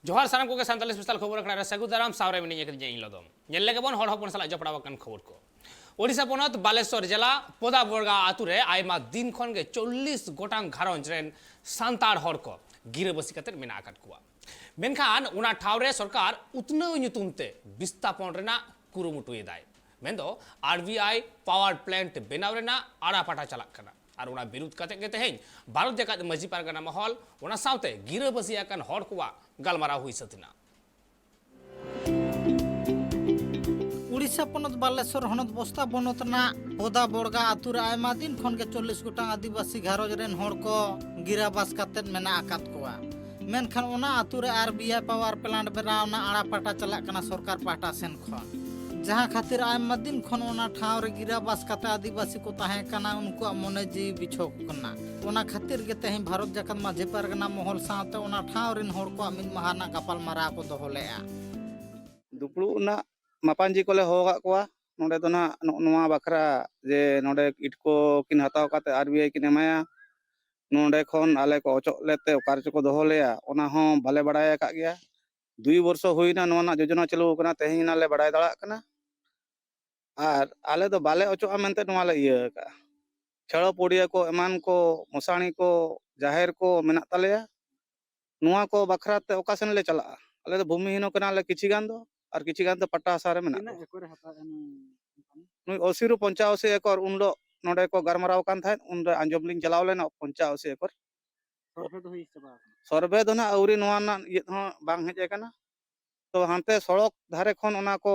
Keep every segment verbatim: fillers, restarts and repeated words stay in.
ᱡᱚᱦᱟᱨ ᱥᱟᱱᱟᱢ ᱠᱚᱜᱮ ᱥᱟᱱᱛᱟᱲᱤ ᱥᱯᱮᱥᱟᱞ ᱠᱷᱚᱵᱚᱨ ᱟᱠᱷᱲᱟ ᱨᱮ ᱥᱟᱹᱜᱩᱱ ᱫᱟᱨᱟᱢ᱾ ᱥᱟᱶᱨᱮ ᱢᱤᱱᱟᱹᱧᱟ ᱤᱧ ᱞᱚᱫᱚᱢ᱾ ᱧᱮᱞ ᱞᱮᱜᱮ ᱵᱚᱱ ᱦᱚᱲ ᱦᱚᱯᱚᱱ ᱥᱟᱞᱟᱜ ᱡᱚᱯᱲᱟᱣ ᱟᱠᱟᱱ ᱠᱷᱚᱵᱚᱨ ᱠᱚ᱾ ᱳᱰᱤᱥᱟ ᱯᱚᱱᱚᱛ ᱵᱟᱞᱮᱥᱚᱨ ᱡᱮᱞᱟ ᱯᱚᱫᱟᱵᱚᱲᱜᱟ ᱟᱛᱩ ᱨᱮ ᱟᱭᱢᱟ ᱫᱤᱱ ᱠᱷᱚᱱ ᱜᱮ ᱪᱚᱞᱞᱤᱥ ᱜᱚᱴᱟᱝ ᱜᱷᱟᱨᱚᱸᱡᱽ ᱨᱮᱱ ᱥᱟᱱᱛᱟᱲ ᱦᱚᱲ ᱠᱚ ᱜᱤᱨᱟᱹᱵᱟᱹᱥᱤ ᱠᱟᱛᱮ ᱢᱮᱱᱟᱜ ᱟᱠᱟᱫ ᱠᱚᱣᱟ᱾ ᱢᱮᱱᱠᱷᱟᱱ ᱚᱱᱟ ᱴᱷᱟᱶ ᱨᱮ ᱥᱚᱨᱠᱟᱨ ᱩᱛᱱᱟᱹᱣ ᱧᱩᱛᱩᱢ ᱛᱮ ᱵᱤᱥᱛᱟᱯᱚᱱ ᱨᱮᱱᱟᱜ ᱠᱩᱨᱩᱢᱩᱴᱩ ᱮᱫᱟᱭ᱾ ᱢᱮᱱᱫᱚ ᱟᱨ ᱵᱤ ᱟᱭ ᱯᱟᱣᱟᱨ ᱯᱞᱮᱱᱴ ᱵᱮᱱᱟᱣ ᱨᱮᱱᱟᱜ ᱟᱲᱟᱯᱟᱴᱟ ᱪᱟᱞᱟᱜ ᱠᱟᱱᱟ᱾ ᱟᱨ ᱚᱱᱟ ᱵᱤᱨᱩᱫᱷ ᱠᱟᱛᱮ ᱜᱮ ᱛᱮᱦᱮᱧ ᱵᱷᱟᱨᱚᱛ ᱡᱟᱠᱟᱛ ᱢᱟᱹᱡᱷᱤ ᱯᱟᱨᱜᱟᱱᱟ ᱢᱚᱦᱚᱞ, ᱚᱱᱟ ᱥᱟᱶᱛᱮ ᱜᱤᱨᱟᱹᱵᱟᱹᱥᱤ ᱟᱠᱟᱱ ᱦᱚᱲ ᱠᱚᱣᱟᱜ ᱜᱟᱞᱢᱟᱨᱟᱣ ᱦᱩᱭ ᱥᱟᱹᱛ ᱮᱱᱟ᱾ ᱩᱲᱤᱥᱥᱟ ᱯᱚᱱᱚᱛ ᱵᱟᱞᱮᱥᱚᱨ ᱦᱚᱱᱚᱛ ᱵᱚᱥᱛᱟ ᱵᱚᱱᱚᱛ ᱨᱮᱱᱟᱜ ᱯᱚᱫᱟ ᱵᱚᱲᱜᱟ ᱟᱛᱩ ᱨᱮ ᱟᱭᱢᱟ ᱫᱤᱱ ᱠᱷᱚᱱ ᱜᱮ ᱪᱚᱞᱞᱤᱥ ᱜᱚᱴᱟᱝ ᱟᱹᱫᱤᱵᱟᱹᱥᱤ ᱜᱷᱟᱨᱚᱸᱡᱽ ᱨᱮᱱ ᱦᱚᱲ ᱠᱚ ᱜᱤᱨᱟᱵᱟᱥ ᱠᱟᱛᱮᱫ ᱢᱮᱱᱟᱜ ᱟᱠᱟᱫ ᱠᱚᱣᱟ᱾ ᱢᱮᱱᱠᱷᱟᱱ ᱚᱱᱟ ᱟᱛᱩ ᱨᱮ ᱟᱨ ᱵᱤ ᱟᱭ ᱯᱟᱣᱟᱨ ᱯᱞᱟᱱᱴ ᱵᱮᱱᱟᱣ ᱨᱮᱱᱟᱜ ᱟᱲᱟ ᱯᱟᱴᱟ ᱪᱟᱞᱟᱜ ᱠᱟᱱᱟ ᱥᱚᱨᱠᱟᱨ ᱯᱟᱦᱴᱟ ᱥᱮᱱ ᱠᱷᱚᱱ, ᱡᱟᱦᱟᱸ ᱠᱷᱟᱹᱛᱤᱨ ᱟᱭᱢᱟ ᱫᱤᱱ ᱠᱷᱚᱱ ᱚᱱᱟ ᱴᱷᱟᱶ ᱨᱮ ᱜᱤᱨᱟᱵᱟᱥ ᱠᱟᱛᱮ ᱟᱹᱫᱤᱵᱟᱹᱥᱤ ᱠᱚ ᱛᱟᱦᱮᱸ ᱠᱟᱱᱟ, ᱩᱱᱠᱩᱣᱟᱜ ᱢᱚᱱᱮ ᱡᱤᱣᱤ ᱵᱤᱪᱷᱚᱠ ᱠᱟᱱᱟ᱾ ᱚᱱᱟ ᱠᱷᱟᱹᱛᱤᱨ ᱜᱮ ᱛᱮᱦᱮᱧ ᱵᱷᱟᱨᱚᱛ ᱡᱟᱠᱟᱛ ᱢᱟᱹᱡᱷᱤ ᱯᱟᱨᱜᱟᱱᱟ ᱢᱚᱦᱚᱞ ᱥᱟᱶᱛᱮ ᱚᱱᱟ ᱴᱷᱟᱶ ᱨᱮᱱ ᱦᱚᱲ ᱠᱚᱣᱟᱜ ᱢᱤᱫ ᱢᱟᱦᱟ ᱨᱮᱱᱟᱜ ᱜᱟᱯᱟᱞ ᱢᱟᱨᱟᱣ ᱠᱚ ᱫᱚᱦᱚ ᱞᱮᱫᱼᱟ᱾ ᱫᱩᱯᱲᱩᱵ ᱨᱮᱱᱟᱜ ᱢᱟᱯᱟᱧᱡᱤ ᱠᱚᱞᱮ ᱦᱚᱦᱚ ᱟᱠᱟᱫ ᱠᱚᱣᱟ᱾ ᱱᱚᱰᱮ ᱫᱚ ᱱᱟᱦᱟᱜ ᱱᱚᱜᱼᱚ ᱱᱚᱣᱟ ᱵᱟᱠᱷᱨᱟ ᱡᱮ ᱱᱚᱰᱮ ᱤᱴᱠᱳ ᱠᱤᱱ ᱦᱟᱛᱟᱣ ᱠᱟᱛᱮ ᱟᱨ ᱵᱤ ᱟᱭ ᱠᱤᱱ ᱮᱢᱟᱭᱟ, ᱱᱚᱰᱮ ᱠᱷᱚᱱ ᱟᱞᱮ ᱠᱚ ᱚᱪᱚᱜ ᱞᱮᱫ ᱛᱮ ᱚᱠᱟ ᱨᱮᱪᱚ ᱠᱚ ᱫᱚᱦᱚ ᱞᱮᱭᱟ, ᱚᱱᱟ ᱦᱚᱸ ᱵᱟᱞᱮ ᱵᱟᱲᱟᱭ ᱟᱠᱟᱫ ᱜᱮᱭᱟ᱾ ᱫᱩᱭ ᱵᱚᱨᱥᱚ ᱦᱩᱭᱱᱟ ᱱᱚᱣᱟ ᱨᱮᱱᱟᱜ ᱡᱳᱡᱚᱱᱟ ᱪᱟᱹᱞᱩ ᱟᱠᱟᱱᱟ, ᱛᱮᱦᱮᱧ ᱱᱟᱜ ᱞᱮ ᱵᱟᱲᱟᱭ ᱫᱟᱲᱮᱭᱟᱜ ᱠᱟᱱᱟ᱾ ᱟᱨ ᱟᱞᱮ ᱫᱚ ᱵᱟᱞᱮ ᱚᱪᱚᱜᱼᱟ ᱢᱮᱱᱛᱮ ᱱᱚᱣᱟ ᱞᱮ ᱤᱭᱟᱹ ᱟᱠᱟᱫᱼᱟ᱾ ᱠᱷᱮᱲᱚ ᱯᱚᱲᱤᱭᱟᱹ ᱠᱚ, ᱮᱢᱟᱱ ᱠᱚ, ᱢᱚᱥᱟᱬᱤ ᱠᱚ, ᱡᱟᱦᱮᱨ ᱠᱚ ᱢᱮᱱᱟᱜ ᱛᱟᱞᱮᱭᱟ᱾ ᱱᱚᱣᱟ ᱠᱚ ᱵᱟᱠᱷᱨᱟ ᱛᱮ ᱚᱠᱟ ᱥᱮᱱ ᱞᱮ ᱪᱟᱞᱟᱜᱼᱟ? ᱟᱞᱮ ᱫᱚ ᱵᱷᱩᱢᱤᱦᱤᱱᱚ ᱠᱟᱱᱟᱞᱮ ᱠᱤᱪᱷᱤ ᱜᱟᱱ ᱫᱚ, ᱟᱨ ᱠᱤᱪᱷᱤ ᱜᱟᱱ ᱫᱚ ᱯᱟᱴᱟ ᱦᱟᱥᱟ ᱨᱮ ᱢᱮᱱᱟᱜ ᱛᱤᱱᱟᱹᱜ ᱠᱚᱣᱟ᱾ ᱮᱠᱚᱨᱮ ᱦᱟᱛᱟᱣᱮᱫᱼᱟ ᱱᱩᱭ ᱠᱚᱢᱯᱟᱱᱤ? ᱱᱩᱭ ᱟᱥᱤ ᱨᱩ ᱯᱚᱧᱪᱟᱥᱤ ᱮᱠᱚᱨ᱾ ᱩᱱ ᱦᱤᱞᱳᱜ ᱱᱚᱰᱮ ᱠᱚ ᱜᱟᱞᱢᱟᱨᱟᱣ ᱠᱟᱱ ᱛᱟᱦᱮᱸᱫ, ᱩᱱᱨᱮ ᱟᱸᱡᱚᱢ ᱞᱤᱧ ᱪᱟᱞᱟᱣ ᱞᱮᱱᱟ, ᱯᱚᱧᱪᱟᱥᱤ ᱮᱠᱚᱨ᱾ ᱥᱚᱨᱵᱷᱮ ᱫᱚ ᱦᱩᱭ ᱪᱟᱵᱟ ᱟᱠᱟᱱᱟ? ᱥᱚᱨᱵᱷᱮ ᱫᱚ ᱱᱟᱜ ᱟᱹᱣᱨᱤ, ᱱᱚᱣᱟ ᱨᱮᱱᱟᱜ ᱤᱭᱟᱹ ᱦᱚᱸ ᱵᱟᱝ ᱦᱮᱡ ᱟᱠᱟᱱᱟ᱾ ᱛᱚ ᱦᱟᱱᱛᱮ ᱥᱚᱲᱚᱠ ᱫᱷᱟᱨᱮ ᱠᱷᱚᱱ ᱚᱱᱟ ᱠᱚ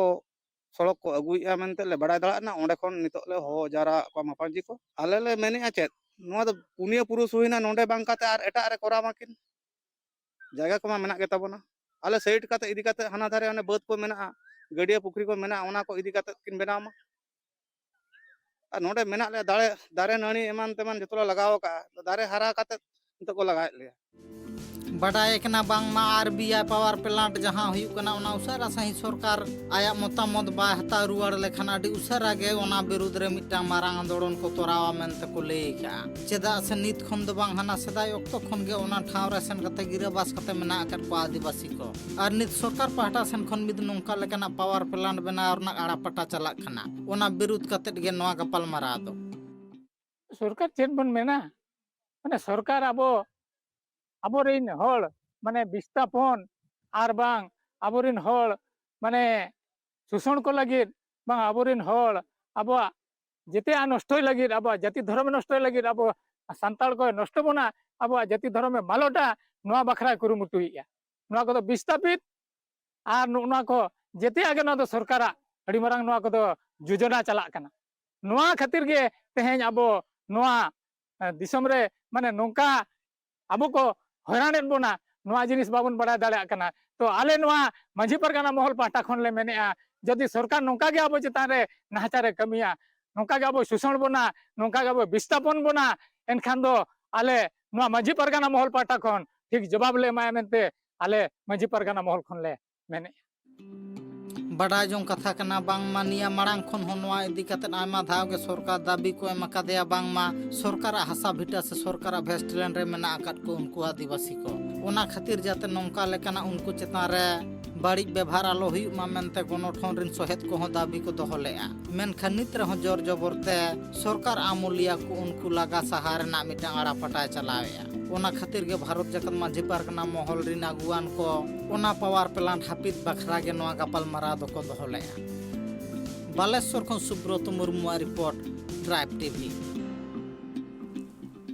ᱥᱚᱲᱚᱠ ᱠᱚ ᱟᱹᱜᱩᱭᱮᱫᱼᱟ ᱢᱮᱱᱛᱮ ᱞᱮ ᱵᱟᱲᱟᱭ ᱫᱟᱲᱮᱭᱟᱜ ᱠᱟᱱᱟ᱾ ᱚᱸᱰᱮ ᱠᱷᱚᱱ ᱱᱤᱛᱚᱜ ᱞᱮ ᱦᱚᱦᱚ ᱡᱟᱣᱨᱟ ᱟᱠᱟᱫ ᱠᱚᱣᱟ ᱢᱟᱯᱟᱧᱡᱤ ᱠᱚ᱾ ᱟᱞᱮ ᱞᱮ ᱢᱮᱱᱮᱫᱼᱟ ᱪᱮᱫ, ᱱᱚᱣᱟ ᱫᱚ ᱯᱩᱱᱭᱟᱹ ᱯᱩᱨᱩᱥ ᱦᱩᱭᱱᱟ, ᱱᱚᱰᱮ ᱵᱟᱝ ᱠᱟᱛᱮ ᱟᱨ ᱮᱴᱟᱜ ᱨᱮ ᱠᱚᱨᱟᱣ ᱢᱟᱠᱤᱱ᱾ ᱡᱟᱭᱜᱟ ᱠᱚᱢᱟ ᱢᱮᱱᱟᱜ ᱜᱮᱛᱟ ᱵᱚᱱᱟ᱾ ᱟᱞᱮ ᱥᱟᱭᱤᱰ ᱠᱟᱛᱮ ᱤᱫᱤ ᱠᱟᱛᱮ ᱦᱟᱱᱟ ᱫᱷᱟᱨᱮ ᱚᱱᱮ ᱵᱟᱹᱫᱽ ᱠᱚ ᱢᱮᱱᱟᱜᱼᱟ, ᱜᱟᱹᱰᱭᱟᱹ ᱯᱩᱠᱷᱨᱤ ᱠᱚ ᱢᱮᱱᱟᱜᱼᱟ, ᱚᱱᱟ ᱠᱚ ᱤᱫᱤ ᱠᱟᱛᱮ ᱠᱤᱱ ᱵᱮᱱᱟᱣ ᱢᱟ᱾ ᱟᱨ ᱱᱚᱰᱮ ᱢᱮᱱᱟᱜ ᱞᱮᱭᱟ, ᱫᱟᱨᱮ, ᱫᱟᱨᱮ ᱱᱟᱹᱲᱤ ᱮᱢᱟᱱ ᱛᱮᱢᱟᱱ ᱡᱚᱛᱚ ᱞᱮ ᱞᱟᱜᱟᱣ ᱟᱠᱟᱫᱼᱟ, ᱫᱟᱨᱮ ᱦᱟᱨᱟ ᱠᱟᱛᱮ ᱱᱤᱛᱚᱜ ᱠᱚ ᱞᱟᱜᱟᱣᱮᱫ ᱞᱮᱭᱟ᱾ ᱵᱟᱰᱟᱭ ᱠᱟᱱᱟ ᱵᱟᱝᱢᱟ ᱟᱨ ᱵᱤ ᱟᱭ power plant ᱡᱟᱦᱟᱸ ᱦᱩᱭᱩᱜ ᱠᱟᱱᱟ, ᱚᱱᱟ ᱩᱥᱟᱹᱨᱟ ᱥᱟᱺᱦᱤᱡ ᱥᱚᱨᱠᱟᱨ ᱟᱭᱟᱜ ᱢᱚᱛᱟᱢᱚᱛ ᱵᱟᱭ ᱦᱟᱛᱟᱣ ᱨᱩᱣᱟᱹᱲ ᱞᱮᱠᱷᱟᱱ ᱟᱹᱰᱤ ᱩᱥᱟᱹᱨᱟ ᱜᱮ ᱚᱱᱟ ᱵᱤᱨᱩᱫᱽ ᱨᱮ ᱢᱤᱫᱴᱟᱝ ᱢᱟᱨᱟᱝ ᱟᱱᱫᱳᱞᱚᱱ ᱠᱚ ᱛᱚᱨᱟᱣᱟ ᱢᱮᱱᱛᱮ ᱠᱚ ᱞᱟᱹᱭ ᱟᱠᱟᱫᱼᱟ᱾ ᱪᱮᱫᱟᱜ ᱥᱮ ᱱᱤᱛ ᱠᱷᱚᱱ ᱫᱚ ᱵᱟᱝ, ᱦᱟᱱᱟ ᱥᱮᱫᱟᱭ ᱚᱠᱛᱚ ᱠᱷᱚᱱ ᱜᱮ ᱚᱱᱟ ᱴᱷᱟᱶ ᱨᱮ ᱥᱮᱱ ᱠᱟᱛᱮ ᱜᱤᱨᱟᱹᱵᱟᱥ ᱠᱟᱛᱮ ᱢᱮᱱᱟᱜ ᱟᱠᱟᱫ ᱠᱚᱣᱟ ᱟᱹᱫᱤᱵᱟᱹᱥᱤ ᱠᱚ᱾ ᱟᱨ ᱱᱤᱛ ᱥᱚᱨᱠᱟᱨ ᱯᱟᱦᱴᱟ ᱥᱮᱱ ᱠᱷᱚᱱ ᱢᱤᱫ ᱱᱚᱝᱠᱟ ᱞᱮᱠᱟᱱᱟᱜ power plant ᱵᱮᱱᱟᱣ ᱨᱮᱱᱟᱜ ᱟᱲᱟᱯᱟᱴᱟ ᱪᱟᱞᱟᱜ ᱠᱟᱱᱟ᱾ ᱚᱱᱟ ᱵᱤᱨᱩᱫᱽ ᱠᱟᱛᱮ ᱜᱮ ᱱᱚᱣᱟ ᱜᱟᱯᱟᱞᱢᱟᱨᱟᱣ ᱫᱚ᱾ ᱥᱚᱨᱠᱟᱨ ᱪᱮᱫ ᱵᱚᱱ ᱢᱮᱱᱟ, ᱢᱟᱱᱮ ᱥᱚᱨᱠᱟᱨ ᱟᱵᱚ, ᱟᱵᱚᱨᱮᱱ ᱦᱚᱲ ᱢᱟᱱᱮ ᱵᱤᱥᱛᱟᱯᱚᱱ ᱟᱨ ᱵᱟᱝ ᱟᱵᱚᱨᱮᱱ ᱦᱚᱲ ᱢᱟᱱᱮ ᱥᱳᱥᱚᱱ ᱠᱚ ᱞᱟᱹᱜᱤᱫ, ᱵᱟᱝ ᱟᱵᱚᱨᱮᱱ ᱦᱚᱲ ᱟᱵᱚᱣᱟᱜ ᱡᱮᱛᱮᱭᱟᱜ ᱱᱚᱥᱴᱚᱭ ᱞᱟᱹᱜᱤᱫ, ᱟᱵᱚᱣᱟᱜ ᱡᱟᱹᱛᱤ ᱫᱷᱚᱨᱚᱢᱮ ᱱᱚᱥᱴᱚᱭ ᱞᱟᱹᱜᱤᱫ, ᱟᱵᱚ ᱥᱟᱱᱛᱟᱲ ᱠᱚᱭ ᱱᱚᱥᱴᱚ ᱵᱚᱱᱟ, ᱟᱵᱚᱣᱟᱜ ᱡᱟᱹᱛᱤ ᱫᱷᱚᱨᱚᱢᱮ ᱢᱟᱞᱚᱴᱟ, ᱱᱚᱣᱟ ᱵᱟᱠᱷᱨᱟᱭ ᱠᱩᱨᱩᱢᱩᱴᱩᱭᱮᱫᱼᱟ᱾ ᱱᱚᱣᱟ ᱠᱚᱫᱚ ᱵᱤᱥᱛᱟᱯᱤᱛ ᱟᱨ ᱱᱚᱜᱼᱚ ᱱᱚᱣᱟ ᱠᱚ ᱡᱮᱛᱮᱭᱟᱜ ᱜᱮ ᱱᱚᱣᱟ ᱫᱚ ᱥᱚᱨᱠᱟᱨᱟᱜ ᱟᱹᱰᱤ ᱢᱟᱨᱟᱝ ᱱᱚᱣᱟ ᱠᱚᱫᱚ ᱡᱳᱡᱚᱱᱟ ᱪᱟᱞᱟᱜ ᱠᱟᱱᱟ᱾ ᱱᱚᱣᱟ ᱠᱷᱟᱹᱛᱤᱨ ᱜᱮ ᱛᱮᱦᱮᱧ ᱟᱵᱚ ᱱᱚᱣᱟ, ᱮ, ᱫᱤᱥᱚᱢ ᱨᱮ ᱢᱟᱱᱮ ᱱᱚᱝᱠᱟ ᱟᱵᱚ ᱠᱚ ᱦᱚᱭᱨᱟᱱᱮᱫ ᱵᱚᱱᱟ, ᱱᱚᱣᱟ ᱡᱤᱱᱤᱥ ᱵᱟᱵᱚᱱ ᱵᱟᱲᱟᱭ ᱫᱟᱲᱮᱭᱟᱜ ᱠᱟᱱᱟ᱾ ᱛᱚ ᱟᱞᱮ ᱱᱚᱣᱟ ᱢᱟᱹᱡᱷᱤ ᱯᱟᱨᱜᱟᱱᱟ ᱢᱚᱦᱚᱞ ᱯᱟᱦᱴᱟ ᱠᱷᱚᱱ ᱞᱮ ᱢᱮᱱᱮᱫᱼᱟ, ᱡᱩᱫᱤ ᱥᱚᱨᱠᱟᱨ ᱱᱚᱝᱠᱟ ᱜᱮ ᱟᱵᱚ ᱪᱮᱛᱟᱱ ᱨᱮ ᱱᱟᱦᱟᱪᱟᱨᱮ ᱠᱟᱹᱢᱤᱭᱟ, ᱱᱚᱝᱠᱟ ᱜᱮ ᱟᱵᱚᱭ ᱥᱳᱥᱚᱱ ᱵᱚᱱᱟ, ᱱᱚᱝᱠᱟ ᱜᱮ ᱟᱵᱚᱭ ᱵᱤᱥᱛᱟᱯᱚᱱ ᱵᱚᱱᱟ, ᱮᱱᱠᱷᱟᱱ ᱫᱚ ᱟᱞᱮ ᱱᱚᱣᱟ ᱢᱟᱹᱡᱷᱤ ᱯᱟᱨᱜᱟᱱᱟ ᱢᱚᱦᱚᱞ ᱯᱟᱦᱴᱟ ᱠᱷᱚᱱ ᱴᱷᱤᱠ ᱡᱚᱵᱟᱵ ᱞᱮ ᱮᱢᱟᱭᱟ ᱢᱮᱱᱛᱮ ᱟᱞᱮ ᱢᱟᱹᱡᱷᱤ ᱯᱟᱨᱜᱟᱱᱟ ᱢᱚᱦᱚᱞ ᱠᱷᱚᱱ ᱞᱮ ᱢᱮᱱᱮᱫᱼᱟ᱾ ᱵᱟᱰᱟᱭ ᱡᱚᱝ ᱠᱟᱛᱷᱟ ᱠᱟᱱᱟ, ᱵᱟᱝᱢᱟ ᱱᱤᱭᱟᱹ ᱢᱟᱲᱟᱝ ᱠᱷᱚᱱ ᱦᱚᱸ ᱱᱚᱣᱟ ᱤᱫᱤ ᱠᱟᱛᱮ ᱟᱭᱢᱟ ᱫᱷᱟᱣ ᱜᱮ ᱥᱚᱨᱠᱟᱨ ᱫᱟᱹᱵᱤ ᱠᱚ ᱮᱢ ᱟᱠᱟᱫᱮᱭᱟ, ᱵᱟᱝᱢᱟ ᱥᱚᱨᱠᱟᱨᱟᱜ ᱦᱟᱥᱟ ᱵᱷᱤᱴᱟᱹ ᱥᱮ ᱥᱚᱨᱠᱟᱨᱟᱜ ᱵᱷᱮᱥᱴᱞᱮᱱᱰ ᱨᱮ ᱢᱮᱱᱟᱜ ᱟᱠᱟᱫ ᱠᱚ ᱩᱱᱠᱩ ᱟᱹᱫᱤᱵᱟᱹᱥᱤ ᱠᱚ᱾ ᱚᱱᱟ ᱠᱷᱟᱹᱛᱤᱨ ᱡᱟᱛᱮ ᱱᱚᱝᱠᱟ ᱞᱮᱠᱟᱱᱟᱜ ᱩᱱᱠᱩ ᱪᱮᱛᱟᱱ ᱨᱮ ᱵᱟᱹᱲᱤᱡ ᱵᱮᱵᱷᱟᱨ ᱟᱞᱚ ᱦᱩᱭᱩᱜ ᱢᱟ ᱢᱮᱱᱛᱮ ᱜᱚᱱᱚᱴᱷᱚᱱ ᱨᱤᱱ ᱥᱚᱦᱮᱫ ᱠᱚᱦᱚᱸ ᱫᱟᱹᱵᱤ ᱠᱚ ᱫᱚᱦᱚ ᱞᱮᱫᱼᱟ᱾ ᱢᱮᱱᱠᱷᱟᱱ ᱱᱤᱛ ᱨᱮᱦᱚᱸ ᱡᱳᱨ ᱡᱚᱵᱚᱨ ᱛᱮ ᱥᱚᱨᱠᱟᱨ ᱟᱹᱢᱩᱞᱤᱭᱟᱹ ᱠᱚ ᱩᱱᱠᱩ ᱞᱟᱜᱟ ᱥᱟᱦᱟ ᱨᱮᱱᱟᱜ ᱢᱤᱫᱴᱟᱝ ᱟᱲᱟᱯᱟᱴᱟᱭ ᱪᱟᱞᱟᱣᱮᱫᱼᱟ᱾ ᱚᱱᱟ ᱠᱷᱟᱹᱛᱤᱨ ᱜᱮ ᱵᱷᱟᱨᱚᱛ ᱡᱟᱠᱟᱛ ᱢᱟᱹᱡᱷᱤ ᱯᱟᱨᱜᱟᱱᱟ ᱢᱚᱦᱚᱞ ᱨᱤᱱ ᱟᱹᱜᱩᱣᱟᱱ ᱠᱚ ᱚᱱᱟ power plant ᱦᱟᱹᱯᱤᱫ ᱵᱟᱠᱷᱨᱟ ᱜᱮ ᱱᱚᱣᱟ ᱜᱟᱯᱟᱞᱢᱟᱨᱟᱣ ᱫᱚᱠᱚ ᱫᱚᱦᱚ ᱞᱮᱫᱼᱟ᱾ ᱵᱟᱞᱮᱥᱚᱨ ᱠᱷᱚᱱ ᱥᱩᱵᱨᱚᱛ ᱢᱩᱨᱢᱩᱣᱟᱜ ᱨᱤᱯᱳᱨᱴ, ᱴᱨᱟᱭᱤᱵᱽ ᱴᱤᱵᱷᱤ᱾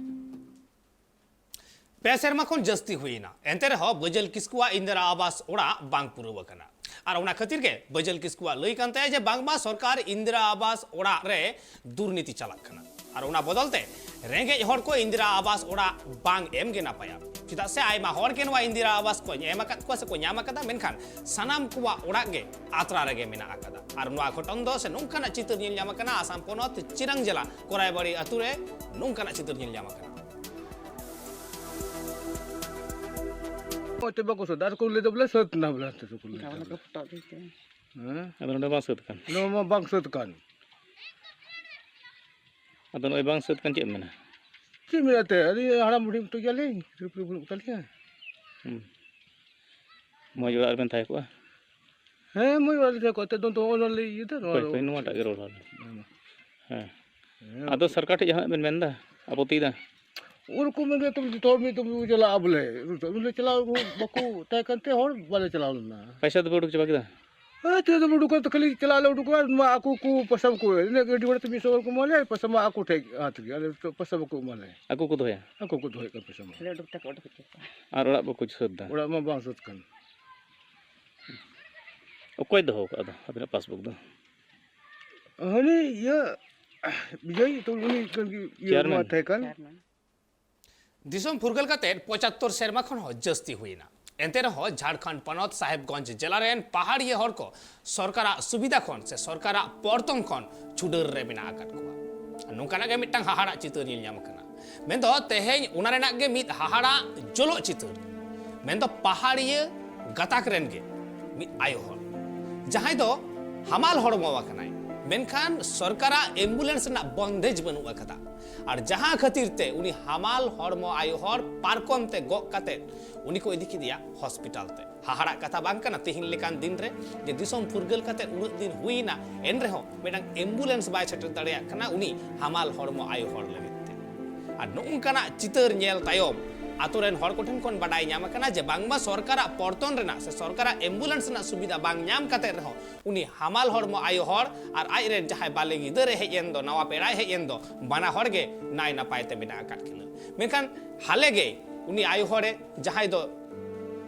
ᱯᱮ ᱥᱮᱨᱢᱟ ᱠᱷᱚᱱ ᱡᱟᱹᱥᱛᱤ ᱦᱩᱭᱮᱱᱟ, ᱮᱱᱛᱮ ᱨᱮᱦᱚᱸ ᱵᱟᱹᱡᱟᱹᱞ ᱠᱤᱥᱠᱩᱣᱟᱜ ᱤᱱᱫᱤᱨᱟ ᱟᱵᱟᱥ ᱚᱲᱟᱜ ᱵᱟᱝ ᱯᱩᱨᱟᱹᱣ ᱟᱠᱟᱱᱟ᱾ ᱟᱨ ᱚᱱᱟ ᱠᱷᱟᱹᱛᱤᱨ ᱜᱮ ᱵᱟᱹᱡᱟᱹᱞ ᱠᱤᱥᱠᱩᱣᱟᱜ ᱞᱟᱹᱭ ᱠᱟᱱ ᱛᱟᱭᱟ ᱡᱮ ᱵᱟᱝᱢᱟ ᱥᱚᱨᱠᱟᱨ ᱤᱱᱫᱤᱨᱟ ᱟᱵᱟᱥ ᱚᱲᱟᱜ ᱨᱮ ᱫᱩᱨᱱᱤᱛᱤ ᱪᱟᱞᱟᱜ ᱠᱟᱱᱟ᱾ ᱟᱨ ᱚᱱᱟ ᱵᱚᱫᱚᱞ ᱛᱮ ᱨᱮᱸᱜᱮᱡ ᱦᱚᱲ ᱠᱚ ᱤᱱᱫᱤᱨᱟ ᱟᱵᱟᱥ ᱚᱲᱟᱜ ᱵᱟᱝ ᱮᱢ ᱜᱮ ᱱᱟᱯᱟᱭᱟ᱾ ᱪᱮᱫᱟᱜ ᱥᱮ ᱟᱭᱢᱟ ᱦᱚᱲ ᱜᱮ ᱱᱚᱣᱟ ᱤᱱᱫᱤᱨᱟ ᱟᱵᱟᱥ ᱠᱚ ᱮᱢ ᱟᱠᱟᱫ ᱠᱚᱣᱟ ᱥᱮ ᱠᱚ ᱧᱟᱢ ᱟᱠᱟᱫᱟ, ᱢᱮᱱᱠᱷᱟᱱ ᱥᱟᱱᱟᱢ ᱠᱚᱣᱟᱜ ᱚᱲᱟᱜ ᱜᱮ ᱟᱛᱨᱟ ᱨᱮᱜᱮ ᱢᱮᱱᱟᱜ ᱟᱠᱟᱫᱟ᱾ ᱟᱨ ᱱᱚᱣᱟ ᱜᱷᱚᱴᱚᱱ ᱫᱚ ᱥᱮ ᱱᱚᱝᱠᱟᱱᱟᱜ ᱪᱤᱛᱟᱹᱨ ᱧᱮᱞ ᱧᱟᱢ ᱟᱠᱟᱱᱟ ᱟᱥᱟᱢ ᱯᱚᱱᱚᱛ ᱪᱤᱨᱟᱝᱡᱮᱞᱟ ᱠᱚᱨᱟᱭᱵᱟᱲᱤ ᱟᱛᱳ ᱨᱮ ᱱᱚᱝᱠᱟᱱᱟᱜ ᱪᱤᱛᱟᱹᱨ ᱧᱮᱞ ᱧᱟᱢ ᱟᱠᱟᱱᱟ᱾ ᱚᱱᱛᱮ ᱵᱟᱠᱚ ᱥᱟᱹᱛ, ᱟᱨ ᱠᱚ ᱞᱟᱹᱭ ᱫᱟ ᱵᱚᱞᱮ ᱥᱟᱹᱛ ᱮᱱᱟ ᱵᱚᱞᱮ, ᱦᱟᱱᱛᱮ ᱥᱩᱨ ᱠᱚ ᱞᱟᱹᱭ ᱫᱟ ᱵᱚᱞᱮ᱾ ᱦᱮᱸ? ᱟᱫᱚ ᱱᱚᱰᱮ ᱵᱟᱝ ᱥᱟᱹᱛ ᱠᱟᱱ? ᱱᱚᱣᱟ ᱢᱟ ᱵᱟᱝ ᱥᱟᱹᱛ ᱠᱟᱱ᱾ ᱟᱫᱚ ᱱᱚᱜᱼᱚᱭ ᱵᱟᱝ ᱥᱟᱹᱛ ᱠᱟᱱ, ᱪᱮᱫ ᱮᱢ ᱢᱮᱱᱟ? ᱪᱮᱫ ᱢᱮᱱᱟ ᱮᱱᱛᱮᱫ, ᱟᱹᱞᱤᱧ ᱦᱟᱲᱟᱢ ᱵᱩᱰᱷᱤ ᱢᱚᱛᱚ ᱜᱮᱭᱟᱞᱤᱧ, ᱜᱤᱫᱽᱨᱟᱹ ᱯᱤᱫᱽᱨᱟᱹ ᱵᱟᱹᱱᱩᱜ ᱠᱚ ᱛᱟᱹᱞᱤᱧᱟ᱾ ᱦᱩᱸ᱾ ᱢᱚᱡᱽ ᱚᱲᱟᱜ ᱨᱮᱵᱮᱱ ᱛᱟᱦᱮᱸ ᱠᱚᱜᱼᱟ᱾ ᱦᱮᱸ, ᱢᱚᱡᱽ ᱚᱲᱟᱜ ᱨᱮ ᱛᱟᱦᱮᱸ ᱠᱚᱜᱼᱟ, ᱮᱱᱛᱮᱫ ᱫᱚ, ᱫᱚ ᱚᱱᱟ ᱞᱟᱹᱭ ᱤᱭᱟᱹ ᱫᱟ, ᱱᱚᱣᱟ ᱦᱳᱭ, ᱫᱚ ᱦᱳᱭ, ᱱᱚᱣᱟᱴᱟᱜ ᱜᱮ ᱨᱚᱲ ᱦᱚᱸ᱾ ᱦᱮᱸ, ᱢᱟ᱾ ᱦᱮᱸ᱾ ᱦᱮᱸ᱾ ᱟᱫᱚ ᱥᱚᱨᱠᱟᱨ ᱴᱷᱮᱡ ᱡᱟᱦᱟᱱᱟᱜ ᱵᱮᱱ ᱢᱮᱱᱫᱟ, ᱟᱯᱚᱛᱤᱭᱮᱫᱟ? ᱳᱨᱚᱠᱚᱢ ᱢᱮᱱ ᱠᱟᱛᱮ ᱡᱚᱛᱚ ᱦᱚᱲ ᱢᱤᱫ ᱫᱚᱢ ᱪᱟᱞᱟᱜᱼᱟ ᱵᱚᱞᱮ, ᱩᱱᱤ ᱞᱮ ᱪᱟᱞᱟᱣ ᱵᱟᱠᱚ ᱛᱟᱦᱮᱸ ᱠᱟᱱᱛᱮ ᱦᱚᱲ ᱵᱟᱞᱮ ᱪᱟᱞᱟᱣ ᱞᱮᱱᱟ᱾ ᱯᱚᱭᱥᱟ ᱫᱚᱯᱮ ᱩᱰᱩᱠ ᱪᱟᱵᱟ ᱠᱮᱫᱟ? ᱦᱮᱸ, ᱛᱮ ᱫᱚ ᱩᱰᱩᱠ ᱠᱟᱛᱮ ᱠᱷᱟᱹᱞᱤ ᱪᱟᱞᱟᱜ ᱞᱮ ᱩᱰᱩᱠᱚᱜᱼᱟ, ᱱᱚᱣᱟ ᱟᱠᱚ ᱠᱚ ᱯᱚᱭᱥᱟ ᱠᱚ, ᱤᱱᱟᱹ ᱜᱟᱹᱰᱤ ᱵᱷᱟᱲᱟ ᱛᱮ ᱢᱤᱫ ᱥᱚ ᱦᱚᱲ ᱠᱚ ᱮᱢᱟ ᱞᱮᱭᱟ, ᱯᱚᱭᱥᱟ ᱢᱟ ᱟᱠᱚ ᱴᱷᱮᱡ ᱦᱟᱛ ᱜᱮ, ᱟᱞᱮ ᱫᱚ ᱯᱚᱭᱥᱟ ᱵᱟᱠᱚ ᱮᱢᱟ ᱞᱮᱭᱟ᱾ ᱟᱠᱚ ᱠᱚ ᱫᱚᱦᱚᱭᱟ? ᱟᱠᱚ ᱠᱚ ᱫᱚᱦᱚᱭᱮᱫ ᱠᱟᱱ ᱯᱚᱭᱥᱟ ᱢᱟ᱾ ᱠᱷᱟᱹᱞᱤ ᱩᱰᱩᱠ ᱛᱮᱠᱚ ᱩᱰᱩᱠ ᱦᱚᱪᱚ ᱠᱚᱣᱟ᱾ ᱟᱨ ᱚᱲᱟᱜ ᱵᱟᱠᱚ ᱥᱟᱹᱛ ᱫᱟ? ᱚᱲᱟᱜ ᱢᱟ ᱵᱟᱝ ᱥᱟᱹᱛ ᱠᱟᱱ᱾ ᱚᱠᱚᱭ ᱫᱚᱦᱚ ᱠᱟᱜᱼᱟ ᱫᱚ ᱟᱵᱤᱱᱟᱜ ᱯᱟᱥᱵᱩᱠ ᱫᱚ? ᱦᱟᱹᱱᱤ ᱤᱭᱟᱹ ᱵᱤᱡᱚᱭ ᱛᱚ ᱩᱱᱤ ᱠᱟᱱ ᱜᱮ, ᱤᱭᱟᱹ ᱪᱮᱭᱟᱨᱢᱮᱱ᱾ ᱢᱟ ᱛᱟᱦᱮᱸ ᱠᱟᱱ᱾ ᱫᱤᱥᱚᱢ ᱯᱷᱩᱨᱜᱟᱹᱞ ᱠᱟᱛᱮ ᱯᱚᱸᱪᱟᱛᱛᱳᱨ ᱥᱮᱨᱢᱟ ᱠᱷᱚᱱ ᱦᱚᱸ ᱡᱟᱹᱥᱛᱤ ᱦᱩᱭᱮᱱᱟ᱾ ᱮᱱᱛᱮ ᱨᱮᱦᱚᱸ ᱡᱷᱟᱲᱠᱷᱚᱸᱰ ᱯᱚᱱᱚᱛ ᱥᱟᱦᱮᱵᱽᱜᱚᱸᱡᱽ ᱡᱮᱞᱟ ᱨᱮᱱ ᱯᱟᱦᱟᱲᱤᱭᱟᱹ ᱦᱚᱲ ᱠᱚ ᱥᱚᱨᱠᱟᱨᱟᱜ ᱥᱩᱵᱤᱫᱷᱟ ᱠᱷᱚᱱ ᱥᱮ ᱥᱚᱨᱠᱟᱨᱟᱜ ᱯᱚᱨᱛᱚᱱ ᱠᱷᱚᱱ ᱪᱷᱩᱰᱟᱹᱨ ᱨᱮ ᱢᱮᱱᱟᱜ ᱟᱠᱟᱫ ᱠᱚᱣᱟ᱾ ᱱᱚᱝᱠᱟᱱᱟᱜ ᱜᱮ ᱢᱤᱫᱴᱟᱝ ᱦᱟᱦᱟᱲᱟᱜ ᱪᱤᱛᱟᱹᱨ ᱧᱮᱞ ᱧᱟᱢ ᱟᱠᱟᱱᱟ᱾ ᱢᱮᱱᱫᱚ ᱛᱮᱦᱮᱧ ᱚᱱᱟ ᱨᱮᱱᱟᱜ ᱜᱮ ᱢᱤᱫ ᱦᱟᱦᱟᱲᱟᱜ ᱪᱚᱞᱚᱛ ᱪᱤᱛᱟᱹᱨ᱾ ᱢᱮᱱᱫᱚ ᱯᱟᱦᱟᱲᱤᱭᱟᱹ ᱜᱟᱛᱟᱠ ᱨᱮᱱ ᱜᱮ ᱢᱤᱫ ᱟᱭᱳ ᱦᱚᱲ, ᱡᱟᱦᱟᱸᱭ ᱫᱚ ᱦᱟᱢᱟᱞ ᱦᱚᱲᱢᱚ ᱟᱠᱟᱱᱟᱭ, ᱢᱮᱱᱠᱷᱟᱱ ᱥᱚᱨᱠᱟᱨᱟᱜ ᱮᱢᱵᱩᱞᱮᱱᱥ ᱨᱮᱱᱟᱜ ᱵᱚᱱᱫᱮᱡᱽ ᱵᱟᱹᱱᱩᱜ ᱟᱠᱟᱫᱟ᱾ ᱟᱨ ᱡᱟᱦᱟᱸ ᱠᱷᱟᱹᱛᱤᱨ ᱛᱮ ᱩᱱᱤ ᱦᱟᱢᱟᱞ ᱦᱚᱲᱢᱚ ᱟᱭᱳ ᱦᱚᱲ ᱯᱟᱨᱠᱚᱢ ᱛᱮ ᱜᱚᱜ ᱠᱟᱛᱮ ᱩᱱᱤ ᱠᱚ ᱤᱫᱤ ᱠᱮᱫᱮᱭᱟ ᱦᱚᱥᱯᱤᱴᱟᱞ ᱛᱮ᱾ ᱦᱟᱦᱟᱲᱟᱜ ᱠᱟᱛᱷᱟ ᱵᱟᱝ ᱠᱟᱱᱟ, ᱛᱮᱦᱮᱧ ᱞᱮᱠᱟᱱ ᱫᱤᱱ ᱨᱮ ᱡᱮ ᱫᱤᱥᱚᱢ ᱯᱷᱩᱨᱜᱟᱹᱞ ᱠᱟᱛᱮ ᱩᱱᱟᱹᱜ ᱫᱤᱱ ᱦᱩᱭᱱᱟ, ᱮᱱ ᱨᱮᱦᱚᱸ ᱢᱤᱫᱴᱟᱝ ᱮᱢᱵᱩᱞᱮᱱᱥ ᱵᱟᱭ ᱥᱮᱴᱮᱨ ᱫᱟᱲᱮᱭᱟᱜ ᱠᱟᱱᱟ ᱩᱱᱤ ᱦᱟᱢᱟᱞ ᱦᱚᱲᱢᱚ ᱟᱭᱳ ᱦᱚᱲ ᱞᱟᱹᱜᱤᱫ ᱛᱮ᱾ ᱟᱨ ᱱᱚᱝᱠᱟᱱᱟᱜ ᱪᱤᱛᱟᱹᱨ ᱧᱮᱞ ᱛᱟᱭᱚᱢ ᱟᱛᱳ ᱨᱮᱱ ᱦᱚᱲ ᱠᱚᱴᱷᱮᱱ ᱠᱷᱚᱱ ᱵᱟᱰᱟᱭ ᱧᱟᱢ ᱟᱠᱟᱱᱟ ᱡᱮ ᱵᱟᱝᱢᱟ ᱥᱚᱨᱠᱟᱨᱟᱜ ᱯᱚᱨᱛᱚᱱ ᱨᱮᱱᱟᱜ ᱥᱮ ᱥᱚᱨᱠᱟᱨᱟᱜ ᱮᱢᱵᱩᱞᱮᱱᱥ ᱨᱮᱱᱟᱜ ᱥᱩᱵᱤᱫᱷᱟ ᱵᱟᱝ ᱧᱟᱢ ᱠᱟᱛᱮ ᱨᱮᱦᱚᱸ ᱩᱱᱤ ᱦᱟᱢᱟᱞ ᱦᱚᱲᱢᱚ ᱟᱭᱳ ᱦᱚᱲ ᱟᱨ ᱟᱡ ᱨᱮᱱ ᱡᱟᱦᱟᱸᱭ ᱵᱟᱞᱮ ᱜᱤᱫᱟᱹᱨᱮ ᱦᱮᱡ ᱮᱱ ᱫᱚ, ᱱᱟᱣᱟ ᱯᱮᱲᱟᱭ ᱦᱮᱡ ᱮᱱ ᱫᱚ, ᱵᱟᱱᱟ ᱦᱚᱲ ᱜᱮ ᱱᱟᱭ ᱱᱟᱯᱟᱭ ᱛᱮ ᱢᱮᱱᱟᱜ ᱟᱠᱟᱫ ᱠᱤᱱᱟ᱾ ᱢᱮᱱᱠᱷᱟᱱ ᱦᱟᱞᱮ ᱜᱮ ᱩᱱᱤ ᱟᱭᱳ ᱦᱚᱲᱮ, ᱡᱟᱦᱟᱸᱭ ᱫᱚ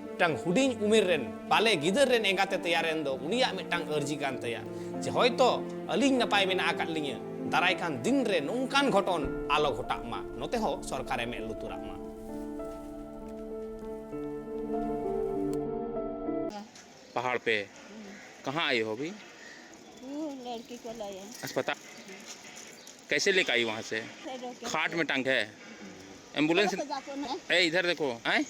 ᱢᱤᱫᱴᱟᱝ ᱦᱩᱰᱤᱧ ᱩᱢᱮᱨ ᱨᱮᱱ ᱵᱟᱞᱮ ᱜᱤᱫᱟᱹᱨ ᱨᱮᱱ ᱮᱸᱜᱟᱛᱮ ᱛᱮᱭᱟᱨᱮᱱ ᱫᱚ, ᱩᱱᱤᱭᱟᱜ ᱢᱤᱫᱴᱟᱝ ᱟᱹᱨᱡᱤ ᱠᱟᱱ ᱛᱟᱭᱟ ᱡᱮ, "ᱦᱚᱭᱛᱚ ᱟᱹᱞᱤᱧ ᱱᱟᱯᱟᱭ ᱢᱮᱱᱟᱜ ᱟᱠᱟᱫ ᱞᱤᱧᱟᱹ, ᱫᱟᱨᱟᱭ ᱠᱟᱱ ᱫᱤᱱ ᱨᱮ ᱱᱚᱝᱠᱟᱱ ᱜᱷᱚᱴᱚᱱ ᱟᱞᱚ ᱜᱷᱚᱴᱟᱜ ᱢᱟ, ᱱᱚᱛᱮ ᱦᱚᱸ ᱥᱚᱨᱠᱟᱨᱮ ᱢᱮᱫ ᱞᱩᱛᱩᱨᱟᱜ ᱢᱟ᱾" पहाड़ पे? कहाँ आई हो अभी? वो लड़की को लाए हैं। अस्पताल? कैसे लेकर आई वहाँ से? फिर रोके खाट में टंग है? एम्बुलेंस? चलो, तो जाते हैं। ए, इधर देखो, आए?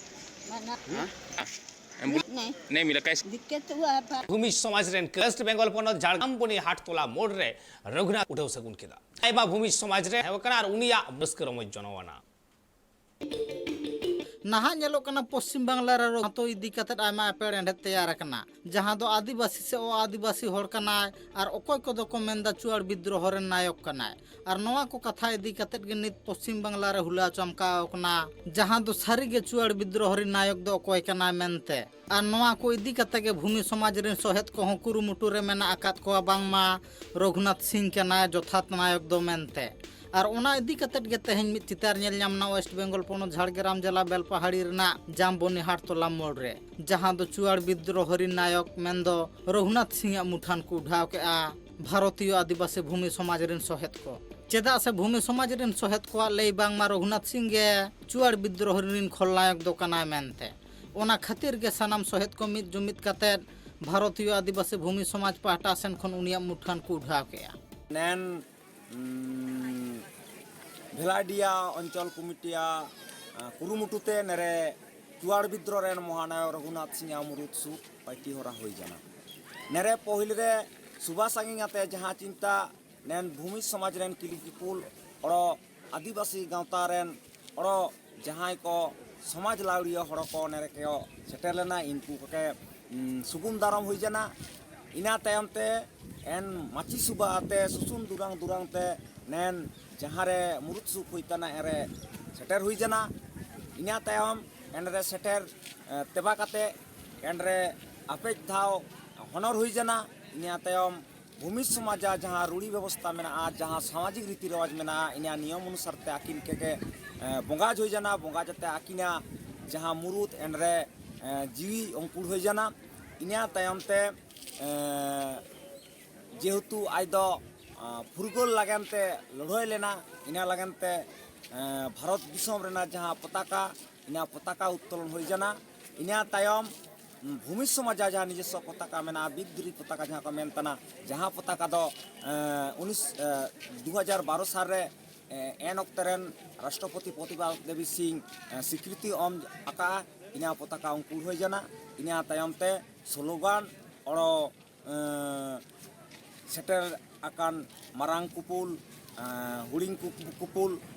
नहीं। नहीं मिला कैसे? दिक्कत हुआ है। भूमि समाज ᱨᱮᱱ ᱠᱟᱹᱥᱴ ᱵᱮᱝᱜᱚᱞ ᱯᱚᱱᱚᱛ ᱡᱷᱟᱲᱜᱨᱟᱢ ᱵᱚᱱᱤᱦᱟᱴ ᱛᱚᱞᱟ ᱢᱳᱲ ᱨᱮ ᱨᱚᱜᱷᱩᱱᱟᱛᱷ ᱩᱰᱷᱟᱹᱣ ᱥᱟᱹᱜᱩᱱ ᱠᱮᱫᱟ᱾ ᱟᱭᱢᱟ ᱵᱷᱩᱢᱤ ᱥᱚᱢᱟᱡᱽ ᱨᱮ ᱦᱮᱡ ᱟᱠᱟᱱᱟ ᱟᱨ ᱩᱱᱤᱭᱟᱜ ᱨᱟᱹᱥᱠᱟᱹ ᱨᱚᱢᱚᱡᱽ ᱡᱚᱱᱚᱣᱟᱱᱟ᱾ ᱱᱟᱦᱟᱜ ᱧᱮᱞᱚᱜ ᱠᱟᱱᱟ, ᱯᱚᱥᱪᱤᱢ ᱵᱟᱝᱞᱟ ᱨᱮ ᱨᱚᱜᱷᱩᱱᱟᱛᱷ ᱤᱫᱤ ᱠᱟᱛᱮᱫ ᱟᱭᱢᱟ ᱮᱯᱮᱨ ᱮᱸᱰᱮᱫ ᱛᱮᱭᱟᱨ ᱟᱠᱟᱱᱟ, ᱡᱟᱦᱟᱸ ᱫᱚ ᱟᱹᱫᱤᱵᱟᱹᱥᱤ ᱥᱮ ᱚ-ᱟᱹᱫᱤᱵᱟᱹᱥᱤ ᱦᱚᱲ ᱠᱟᱱᱟᱭ, ᱟᱨ ᱚᱠᱚᱭ ᱠᱚᱫᱚ ᱠᱚ ᱢᱮᱱᱫᱟ ᱪᱩᱣᱟᱲ ᱵᱤᱫᱽᱫᱨᱳᱦᱚ ᱨᱮᱱ ᱱᱟᱭᱚᱠ ᱠᱟᱱᱟᱭ᱾ ᱟᱨ ᱱᱚᱣᱟ ᱠᱚ ᱠᱟᱛᱷᱟ ᱤᱫᱤ ᱠᱟᱛᱮᱫ ᱜᱮ ᱱᱤᱛ ᱯᱚᱥᱪᱤᱢ ᱵᱟᱝᱞᱟ ᱨᱮ ᱦᱩᱞᱟ ᱪᱚᱢᱠᱟᱣ ᱟᱠᱟᱱᱟ, ᱡᱟᱦᱟᱸ ᱫᱚ ᱥᱟᱹᱨᱤ ᱜᱮ ᱪᱩᱣᱟᱲ ᱵᱤᱫᱽᱫᱨᱳᱦᱚ ᱨᱮᱱ ᱱᱟᱭᱚᱠ ᱫᱚ ᱚᱠᱚᱭ ᱠᱟᱱᱟᱭ ᱢᱮᱱᱛᱮ᱾ ᱟᱨ ᱱᱚᱣᱟ ᱠᱚ ᱤᱫᱤ ᱠᱟᱛᱮ ᱜᱮ ᱵᱷᱩᱢᱤ ᱥᱚᱢᱟᱡᱽ ᱨᱮᱱ ᱥᱚᱦᱮᱫ ᱠᱚᱦᱚᱸ ᱠᱩᱨᱩᱢᱩᱴᱩ ᱨᱮ ᱢᱮᱱᱟᱜ ᱟᱠᱟᱫ ᱠᱚᱣᱟ, ᱵᱟᱝᱢᱟ ᱨᱚᱜᱷᱩᱱᱟᱛᱷ ᱥᱤᱝ ᱠᱟᱱᱟᱭ ᱡᱚᱛᱷᱟᱛ ᱱᱟᱭᱚᱠ ᱫᱚ ᱢᱮᱱᱛᱮ᱾ ᱟᱨ ᱚᱱᱟ ᱤᱫᱤ ᱠᱟᱛᱮᱫ ᱜᱮ ᱛᱮᱦᱮᱧ ᱢᱤᱫ ᱪᱤᱛᱟᱹᱨ ᱧᱮᱞ ᱧᱟᱢ ᱮᱱᱟ ᱳᱭᱮᱥᱴ ᱵᱮᱝᱜᱚᱞ ᱯᱚᱱᱚᱛ ᱡᱷᱟᱲᱜᱨᱟᱢ ᱡᱮᱞᱟ ᱵᱮᱞᱯᱟᱦᱟᱲᱤ ᱨᱮᱱᱟᱜ ᱡᱟᱢᱵᱚᱱᱤᱦᱟᱴ ᱛᱚᱞᱟ ᱢᱳᱲ ᱨᱮ, ᱡᱟᱦᱟᱸ ᱫᱚ ᱪᱩᱣᱟᱲ ᱵᱤᱫᱽᱫᱨᱳᱦᱚ ᱨᱮᱱ ᱱᱟᱭᱚᱠ ᱢᱮᱱᱫᱚ ᱨᱚᱜᱷᱩᱱᱟᱛᱷ ᱥᱤᱝ ᱟᱜ ᱢᱩᱴᱷᱟᱹᱱ ᱠᱚ ᱩᱰᱷᱟᱣ ᱠᱮᱫᱼᱟ ᱵᱷᱟᱨᱚᱛᱤᱭᱚ ᱟᱹᱫᱤᱵᱟᱹᱥᱤ ᱵᱷᱩᱢᱤ ᱥᱚᱢᱟᱡᱽ ᱨᱮᱱ ᱥᱚᱦᱮᱫ ᱠᱚ᱾ ᱪᱮᱫᱟᱜ ᱥᱮ ᱵᱷᱩᱢᱤ ᱥᱚᱢᱟᱡᱽ ᱨᱮᱱ ᱥᱚᱦᱮᱫ ᱠᱚᱣᱟᱜ ᱞᱟᱹᱭ, ᱵᱟᱝᱢᱟ ᱨᱚᱜᱷᱩᱱᱟᱛᱷ ᱥᱤᱝ ᱜᱮ ᱪᱩᱣᱟᱲ ᱵᱤᱫᱽᱫᱨᱳᱦᱚ ᱨᱮᱱ ᱠᱷᱚᱞᱱᱟᱭᱚᱠ ᱫᱚ ᱠᱟᱱᱟᱭ ᱢᱮᱱᱛᱮ᱾ ᱚᱱᱟ ᱠᱷᱟᱹᱛᱤᱨ ᱜᱮ ᱥᱟᱱᱟᱢ ᱥᱚᱦᱮᱫ ᱠᱚ ᱢᱤᱫ ᱡᱩᱢᱤᱫ ᱠᱟᱛᱮᱫ ᱵᱷᱟᱨᱚᱛᱤᱭᱚ ᱟᱹᱫᱤᱵᱟᱹᱥᱤ ᱵᱷᱩᱢᱤ ᱥᱚᱢᱟᱡᱽ ᱯᱟᱦᱴᱟ ᱥᱮᱱ ᱠᱷᱚᱱ ᱩᱱᱤᱭᱟᱜ ᱢᱩᱴᱷᱟᱹᱱ ᱠᱚ ᱩᱰᱷᱟᱣ ᱠᱮᱫᱼᱟ᱾ ᱱᱮᱱ, ᱩᱸ, ᱵᱷᱮᱞᱟᱰᱤᱭᱟ ᱚᱧᱪᱚᱞ ᱠᱚᱢᱤᱴᱤᱭᱟᱜ, ᱟᱸ, ᱠᱩᱨᱩᱢᱩᱴᱩ ᱛᱮ ᱱᱮᱨᱮ ᱪᱩᱣᱟᱲ ᱵᱤᱫᱽᱫᱨᱳᱦᱚ ᱨᱮᱱ ᱢᱚᱦᱟᱱᱟᱭᱚᱠ ᱨᱚᱜᱷᱩᱱᱟᱛᱷ ᱥᱤᱝ ᱟᱜ ᱢᱩᱨᱩᱫ ᱥᱩᱠ ᱯᱟᱹᱭᱴᱤ ᱦᱚᱨᱟ ᱦᱩᱭ ᱠᱟᱱᱟ᱾ ᱱᱮᱨᱮ ᱯᱟᱹᱦᱤᱞ ᱨᱮ ᱥᱩᱵᱷᱟᱥ ᱥᱟᱝᱜᱤᱝ ᱟᱛᱮ ᱡᱟᱦᱟᱸ ᱪᱤᱱᱛᱟ ᱱᱮᱱ ᱵᱷᱩᱢᱤ ᱥᱚᱢᱟᱡᱽ ᱨᱮᱱ ᱠᱤᱞᱤ ᱠᱤᱯᱩᱞ ᱚᱲᱚ ᱟᱹᱫᱤᱵᱟᱹᱥᱤ ᱜᱟᱶᱛᱟ ᱨᱮᱱ ᱚᱲᱚ ᱡᱟᱦᱟᱸᱭ ᱠᱚ ᱥᱚᱢᱟᱡᱽ ᱞᱟᱹᱣᱲᱤᱭᱟᱹ ᱦᱚᱲ ᱠᱚ ᱱᱮᱨᱮ ᱠᱚ ᱥᱮᱴᱮᱨ ᱞᱮᱱᱟ, ᱤᱱᱠᱩ ᱠᱚᱠᱮ, ᱩᱸ, ᱥᱩᱜᱩᱢ ᱫᱟᱨᱟᱢ ᱦᱩᱭ ᱡᱟᱱᱟ᱾ ᱤᱱᱟᱹ ᱛᱟᱭᱚᱢ ᱛᱮ ᱮᱱ ᱢᱟᱹᱪᱤ ᱥᱩᱵᱟ ᱟᱛᱮ ᱥᱩᱥᱩᱱ ᱫᱩᱨᱟᱝ ᱫᱩᱨᱟᱝ ᱛᱮ ᱱᱮᱱ ᱡᱟᱦᱟᱸ ᱨᱮ ᱢᱩᱨᱩᱫ ᱥᱩᱠ ᱦᱩᱭ ᱠᱟᱱᱟ, ᱮᱱᱨᱮ ᱥᱮᱴᱮᱨ ᱦᱩᱭ ᱡᱟᱱᱟ᱾ ᱤᱱᱟᱹ ᱛᱟᱭᱚᱢ ᱮᱱᱨᱮ ᱥᱮᱴᱮᱨ, ᱮ, ᱛᱮᱵᱟ ᱠᱟᱛᱮ ᱮᱱᱨᱮ ᱟᱯᱮᱡ ᱫᱷᱟᱣ ᱦᱚᱱᱚᱨ ᱦᱩᱭ ᱡᱟᱱᱟ᱾ ᱤᱱᱟᱹ ᱛᱟᱭᱚᱢ ᱵᱷᱩᱢᱤ ᱥᱚᱢᱟᱡᱟ ᱡᱟᱦᱟᱸ ᱨᱩᱲᱤ ᱵᱮᱵᱚᱥᱛᱟ ᱢᱮᱱᱟᱜᱼᱟ, ᱡᱟᱦᱟᱸ ᱥᱟᱢᱟᱡᱤᱠ ᱨᱤᱛᱤ ᱨᱮᱣᱟᱡᱽ ᱢᱮᱱᱟᱜᱼᱟ, ᱤᱱᱟᱹ ᱱᱤᱭᱚᱢ ᱚᱱᱩᱥᱟᱨ ᱛᱮ ᱟᱹᱠᱤᱱ ᱠᱮ ᱠᱮ, ᱮ, ᱵᱚᱸᱜᱟ ᱦᱩᱭ ᱡᱟᱱᱟ᱾ ᱵᱚᱸᱜᱟ ᱡᱟᱛᱮ ᱟᱹᱠᱤᱱᱟᱜ ᱡᱟᱦᱟᱸ ᱢᱩᱨᱩᱫ ᱮᱱᱨᱮ, ᱮ, ᱡᱤᱣᱤ ᱚᱝᱠᱩᱲ ᱦᱩᱭ ᱡᱟᱱᱟ᱾ ᱤᱱᱟᱹ ᱛᱟᱭᱚᱢ ᱛᱮ, ᱮ, ᱡᱮᱦᱮᱛᱩ ᱟᱡ ᱫᱚ, ᱟ, ᱯᱷᱩᱨᱜᱟᱹᱞ ᱞᱟᱹᱜᱤᱫ ᱛᱮ ᱞᱟᱹᱲᱦᱟᱹᱭ ᱞᱮᱱᱟ, ᱤᱱᱟᱹ ᱞᱟᱹᱜᱤᱫ ᱛᱮ, ᱮ, ᱵᱷᱟᱨᱚᱛ ᱫᱤᱥᱚᱢ ᱨᱮᱱᱟᱜ ᱡᱟᱦᱟᱸ ᱯᱚᱛᱟᱠᱟ, ᱤᱱᱟᱹ ᱯᱚᱛᱟᱠᱟ ᱩᱛᱛᱳᱞᱚᱱ ᱦᱩᱭ ᱡᱟᱱᱟ᱾ ᱤᱱᱟᱹ ᱛᱟᱭᱚᱢ, ᱩᱸ, ᱵᱷᱩᱢᱤ ᱥᱚᱢᱟᱡᱽ ᱡᱟᱦᱟᱸ ᱱᱤᱡᱚᱥᱥᱚ ᱯᱚᱛᱟᱠᱟ ᱢᱮᱱᱟᱜᱼᱟ, ᱵᱤᱫᱽᱫᱨᱤ ᱯᱚᱛᱟᱠᱟ ᱡᱟᱦᱟᱸ ᱠᱚ ᱢᱮᱱ ᱛᱟᱱᱟ, ᱡᱟᱦᱟᱸ ᱯᱚᱛᱟᱠᱟ ᱫᱚ, ᱮ, ᱩᱱᱤᱥ, ᱮ, ᱫᱩ ᱦᱟᱡᱟᱨ ᱵᱟᱨᱚ ᱥᱟᱞ ᱨᱮ, ᱮ, ᱮᱱ ᱚᱠᱛᱮ ᱨᱮᱱ ᱨᱟᱥᱴᱨᱚᱯᱚᱛᱤ ᱯᱨᱚᱛᱤᱵᱷᱟ ᱫᱮᱵᱤ ᱥᱤᱝ, ᱮ, ᱥᱤᱠᱨᱤᱛᱤ ᱚᱢ ᱟᱠᱟᱫᱼᱟ᱾ ᱤᱱᱟ ᱯᱚᱛᱟᱠᱟ ᱩᱱᱠᱩ ᱦᱩᱭ ᱡᱟᱱᱟ, ᱤᱱᱟ ᱛᱟᱭᱚᱢ ᱛᱮ ᱥᱞᱳᱜᱟᱱ ᱚᱲᱚ, ᱮᱸ, ᱥᱮᱴᱮᱨ ᱟᱠᱟᱱ ᱢᱟᱨᱟᱝ ᱠᱩᱯᱩᱞ, ᱮᱸ, ᱦᱩᱰᱤᱧ ᱠᱩ-, ᱠᱩᱯᱩᱞ,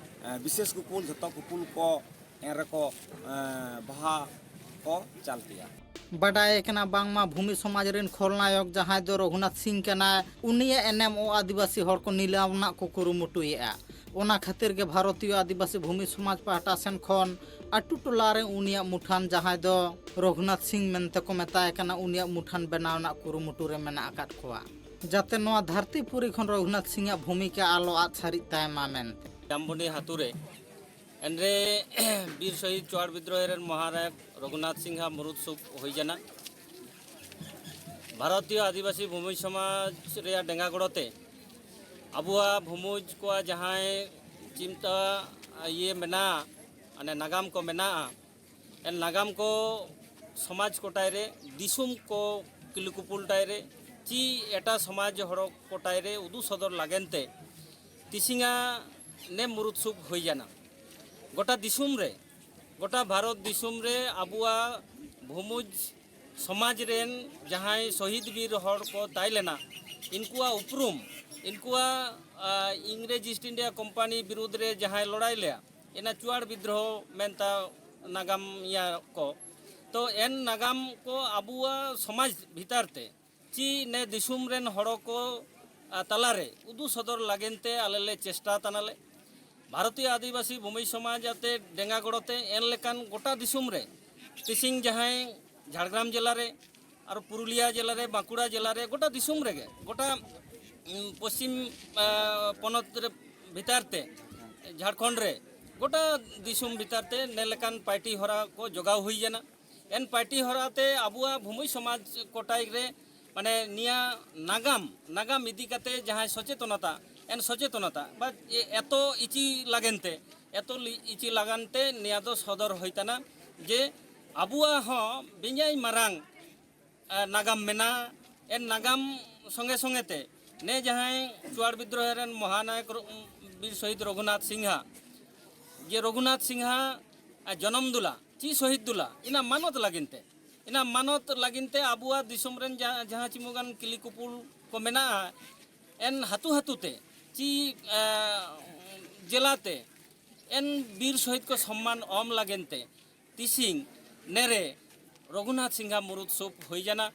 ᱮᱸ, ᱵᱤᱥᱮᱥ ᱠᱩᱯᱩᱞ, ᱡᱷᱚᱛᱚ ᱠᱩᱯᱩᱞ ᱠᱚ ᱮᱱ ᱨᱮᱠᱚ, ᱮᱸ, ᱵᱟᱦᱟ ᱠᱚ ᱪᱟᱞ ᱠᱮᱜᱼᱟ᱾ ᱵᱟᱰᱟᱭ ᱠᱟᱱᱟ ᱵᱟᱝᱢᱟ ᱵᱷᱩᱢᱤ ᱥᱚᱢᱟᱡᱽ ᱨᱮᱱ ᱠᱷᱚᱞᱱᱟᱭᱚᱠ ᱡᱟᱦᱟᱸᱭ ᱫᱚ ᱨᱚᱜᱷᱩᱱᱟᱛᱷ ᱥᱤᱝ ᱠᱟᱱᱟᱭ, ᱩᱱᱤᱭᱟᱜ ᱮᱱᱮᱢ ᱚ ᱟᱹᱫᱤᱵᱟᱹᱥᱤ ᱦᱚᱲ ᱠᱚ ᱱᱤᱞᱟᱢ ᱨᱮᱱᱟᱜ ᱠᱚ ᱠᱩᱨᱩᱢᱩᱴᱩᱭᱮᱫᱼᱟ᱾ ᱚᱱᱟ ᱠᱷᱟᱹᱛᱤᱨ ᱜᱮ ᱵᱷᱟᱨᱚᱛᱤᱭᱚ ᱟᱹᱫᱤᱵᱟᱹᱥᱤ ᱵᱷᱩᱢᱤ ᱥᱚᱢᱟᱡᱽ ᱯᱟᱦᱴᱟ ᱥᱮᱱ ᱠᱷᱚᱱ ᱟᱹᱛᱩ ᱴᱚᱞᱟ ᱨᱮ ᱩᱱᱤᱭᱟᱜ ᱢᱩᱴᱷᱟᱱ, ᱡᱟᱦᱟᱸᱭ ᱫᱚ ᱨᱚᱜᱷᱩᱱᱟᱛᱷ ᱥᱤᱝ ᱢᱮᱱᱛᱮ ᱠᱚ ᱢᱮᱛᱟᱭ ᱠᱟᱱᱟ, ᱩᱱᱤᱭᱟᱜ ᱢᱩᱴᱷᱟᱱ ᱵᱮᱱᱟᱣ ᱨᱮᱱᱟᱜ ᱠᱩᱨᱩᱢᱩᱴᱩ ᱨᱮ ᱢᱮᱱᱟᱜ ᱟᱠᱟᱫ ᱠᱚᱣᱟ, ᱡᱟᱛᱮ ᱱᱚᱣᱟ ᱫᱷᱟᱹᱨᱛᱤ ᱯᱩᱨᱤ ᱠᱷᱚᱱ ᱨᱚᱜᱷᱩᱱᱟᱛᱷ ᱥᱤᱝ ᱟᱜ ᱵᱷᱩᱢᱤᱠᱟ ᱟᱞᱚ ᱟᱫ ᱥᱟᱹᱨᱤᱜ ᱛᱟᱭ ᱢᱟ ᱢᱮᱱᱛᱮ᱾ ᱡᱟᱢᱵᱚᱱᱤ ᱟᱛᱳ ᱨᱮ ᱮᱱᱨᱮ ᱵᱤᱨ ᱥᱚᱦᱤᱫ ᱪᱩᱣᱟᱲ ᱵᱤᱫᱽᱨᱳᱦᱤ ᱨᱮᱱ ᱢᱚᱦᱟᱱᱟᱭᱚᱠ ᱨᱚᱜᱷᱩᱱᱟᱛᱷ ᱥᱤᱝᱦᱟ ᱢᱩᱨᱩᱫ ᱥᱩᱵ ᱦᱩᱭ ᱡᱟᱱᱟ᱾ ᱵᱷᱟᱨᱚᱛᱤᱭᱚ ᱟᱹᱫᱤᱵᱟᱹᱥᱤ ᱵᱷᱩᱢᱤᱡᱽ ᱥᱚᱢᱟᱡᱽ ᱨᱮᱭᱟᱜ ᱰᱮᱸᱜᱟ ᱜᱚᱲᱚ ᱛᱮ ᱟᱵᱚᱣᱟᱜ ᱵᱷᱩᱢᱩᱡᱽ ᱠᱚᱣᱟᱜ ᱡᱟᱦᱟᱸᱭ ᱪᱤᱱᱛᱟᱹ ᱤᱭᱟᱹ ᱢᱮᱱᱟᱜᱼᱟ, ᱢᱟᱱᱮ ᱱᱟᱜᱟᱢ ᱠᱚ ᱢᱮᱱᱟᱜᱼᱟ, ᱮᱱ ᱱᱟᱜᱟᱢ ᱠᱚ ᱥᱚᱢᱟᱡᱽ ᱠᱚᱴᱟᱭ ᱨᱮ, ᱫᱤᱥᱚᱢ ᱠᱚ ᱠᱤᱞᱤᱠᱩᱯᱩᱞᱴᱟᱭ ᱨᱮ, ᱪᱤ ᱮᱴᱟᱜ ᱥᱚᱢᱟᱡᱽ ᱦᱚᱲ ᱠᱚᱴᱟᱭ ᱨᱮ ᱩᱫᱩᱜ ᱥᱚᱫᱚᱨ ᱞᱟᱹᱜᱤᱫ ᱛᱮ ᱛᱤᱥᱤᱝᱟ ᱱᱮ ᱢᱩᱨᱩᱫ ᱥᱩᱵ ᱦᱩᱭ ᱡᱟᱱᱟ᱾ ᱜᱚᱴᱟ ᱫᱤᱥᱚᱢ ᱨᱮ, ᱜᱚᱴᱟ ᱵᱷᱟᱨᱚᱛ ᱫᱤᱥᱚᱢ ᱨᱮ ᱟᱵᱚᱣᱟᱜ ᱵᱷᱩᱢᱩᱡᱽ ᱥᱚᱢᱟᱡᱽ ᱨᱮᱱ ᱡᱟᱦᱟᱸᱭ ᱥᱚᱦᱤᱫ ᱵᱤᱨ ᱦᱚᱲ ᱠᱚ ᱛᱟᱦᱮᱸ ᱞᱮᱱᱟ, ᱤᱱᱠᱩᱣᱟᱜ ᱩᱯᱨᱩᱢ, ᱤᱱᱠᱩᱣᱟᱜ, ᱟ, ᱤᱝᱨᱮᱡᱽ ᱤᱥᱴ ᱤᱱᱰᱤᱭᱟ ᱠᱳᱢᱯᱟᱱᱤ ᱵᱤᱨᱩᱫᱽ ᱨᱮ ᱡᱟᱦᱟᱸᱭ ᱞᱚᱲᱟᱭ ᱞᱮᱭᱟ, ᱮᱱᱟ ᱪᱩᱣᱟᱲ ᱵᱤᱫᱽᱨᱳᱦᱚ ᱢᱮᱱᱛᱟ ᱱᱟᱜᱟᱢᱤᱭᱟᱹ ᱠᱚ᱾ ᱛᱚ ᱮᱱ ᱱᱟᱜᱟᱢ ᱠᱚ ᱟᱵᱚᱣᱟᱜ ᱥᱚᱢᱟᱡᱽ ᱵᱷᱤᱛᱟᱨ ᱛᱮ ᱪᱤ ᱱᱮ ᱫᱤᱥᱚᱢ ᱨᱮᱱ ᱦᱚᱲ ᱠᱚ, ᱟ, ᱛᱟᱞᱟᱨᱮ ᱩᱫᱩᱜ ᱥᱚᱫᱚᱨ ᱞᱟᱹᱜᱤᱫ ᱛᱮ ᱟᱞᱮ ᱞᱮ ᱪᱮᱥᱴᱟ ᱛᱟᱱᱟᱞᱮ᱾ ᱵᱷᱟᱨᱚᱛᱤᱭᱚ ᱟᱹᱫᱤᱵᱟᱹᱥᱤ ᱵᱷᱩᱢᱤ ᱥᱚᱢᱟᱡᱽ ᱟᱛᱮ ᱰᱮᱸᱜᱟ ᱜᱚᱲᱚ ᱛᱮ ᱮᱱ ᱞᱮᱠᱟᱱ ᱜᱚᱴᱟ ᱫᱤᱥᱚᱢ ᱨᱮ ᱛᱤᱥᱤᱝ ᱡᱟᱦᱟᱸᱭ ᱡᱷᱟᱲᱜᱨᱟᱢ ᱡᱮᱞᱟ ᱨᱮ, ᱟᱨ ᱯᱩᱨᱩᱞᱤᱭᱟ ᱡᱮᱞᱟ ᱨᱮ, ᱵᱟᱸᱠᱩᱲᱟ ᱡᱮᱞᱟ ᱨᱮ, ᱜᱚᱴᱟ ᱫᱤᱥᱚᱢ ᱨᱮᱜᱮ, ᱜᱚᱴᱟ, ᱩᱸ, ᱯᱚᱥᱪᱤᱢ, ᱟ, ᱯᱚᱱᱚᱛ ᱨᱮ ᱵᱷᱤᱛᱟᱨ ᱛᱮ, ᱡᱷᱟᱲᱠᱷᱚᱸᱰ ᱨᱮ, ᱜᱚᱴᱟ ᱫᱤᱥᱚᱢ ᱵᱷᱤᱛᱟᱨ ᱛᱮ ᱱᱮ ᱞᱮᱠᱟᱱ ᱯᱟᱭᱴᱤ ᱦᱚᱨᱟ ᱠᱚ ᱡᱚᱜᱟᱣ ᱦᱩᱭ ᱮᱱᱟ᱾ ᱮᱱ ᱯᱟᱭᱴᱤ ᱦᱚᱨᱟ ᱛᱮ ᱟᱵᱚᱣᱟᱜ ᱵᱷᱩᱢᱤ ᱥᱚᱢᱟᱡᱽ ᱠᱚᱴᱟᱭ ᱨᱮ, ᱢᱟᱱᱮ ᱱᱤᱭᱟᱹ ᱱᱟᱜᱟᱢ, ᱱᱟᱜᱟᱢ ᱤᱫᱤ ᱠᱟᱛᱮ ᱡᱟᱦᱟᱸᱭ ᱥᱚᱪᱮᱛᱚᱱᱚᱛᱟ, ᱮᱱ ᱥᱚᱪᱮᱛᱚᱱᱚᱛᱟ ᱵᱟ ᱮ-, ᱮᱛᱚ ᱤᱪᱤ ᱞᱟᱜᱮᱱ ᱛᱮ, ᱮᱛᱚ ᱞᱤ-, ᱤᱪᱤ ᱞᱟᱜᱟᱱ ᱛᱮ ᱱᱤᱭᱟᱹ ᱫᱚ ᱥᱚᱫᱚᱨ ᱦᱩᱭ ᱛᱟᱱᱟ ᱡᱮ ᱟᱵᱚᱣᱟᱜ ᱦᱚᱸ ᱵᱮᱸᱡᱟᱭ ᱢᱟᱨᱟᱝ, ᱟ, ᱱᱟᱜᱟᱢ ᱢᱮᱱᱟᱜᱼᱟ᱾ ᱮᱱ ᱱᱟᱜᱟᱢ ᱥᱚᱸᱜᱮ ᱥᱚᱸᱜᱮ ᱛᱮ ᱱᱮ ᱡᱟᱦᱟᱸᱭ ᱪᱩᱣᱟᱲ ᱵᱤᱫᱽᱨᱳᱦᱚ ᱨᱮᱱ ᱢᱚᱦᱟᱱᱟᱭᱚᱠ ᱨᱚ-, ᱵᱤᱨ ᱥᱚᱦᱤᱫ ᱨᱚᱜᱷᱩᱱᱟᱛᱷ ᱥᱤᱝᱦᱟ, ᱡᱮ ᱨᱚᱜᱷᱩᱱᱟᱛᱷ ᱥᱤᱝᱦᱟ ᱟᱜ ᱡᱚᱱᱚᱢ ᱫᱩᱞᱟ, ᱪᱤ ᱥᱚᱦᱤᱫ ᱫᱩᱞᱟ ᱤᱱᱟ ᱢᱟᱱᱚᱛ ᱞᱟᱹᱜᱤᱫ ᱛᱮ, ᱤᱱᱟ ᱢᱟᱱᱚᱛ ᱞᱟᱹᱜᱤᱫ ᱛᱮ ᱟᱵᱚᱣᱟᱜ ᱫᱤᱥᱚᱢ ᱨᱮᱱ ᱡᱟᱦᱟᱸ ᱡᱟᱦᱟᱸ ᱪᱤᱢᱩᱜᱟᱱ ᱠᱤᱞᱤ ᱠᱩᱯᱩᱞ ᱠᱚ ᱢᱮᱱᱟᱜᱼᱟ, ᱮᱱ ᱦᱟᱹᱛᱩ ᱦᱟᱹᱛᱩ ᱛᱮ ᱪᱤ ᱡᱮᱞᱟ ᱛᱮ ᱮᱱ ᱵᱤᱨ ᱥᱚᱦᱤᱫ ᱠᱚ ᱥᱚᱢᱢᱟᱱ ᱚᱢ ᱞᱟᱹᱜᱤᱫ ᱛᱮ ᱛᱤᱥᱤᱝ ᱱᱮᱨᱮ ᱨᱚᱜᱷᱩᱱᱟᱛᱷ ᱥᱤᱝᱦᱟ ᱢᱩᱨᱩᱫ ᱥᱩᱯ ᱦᱩᱭ ᱡᱟᱱᱟ᱾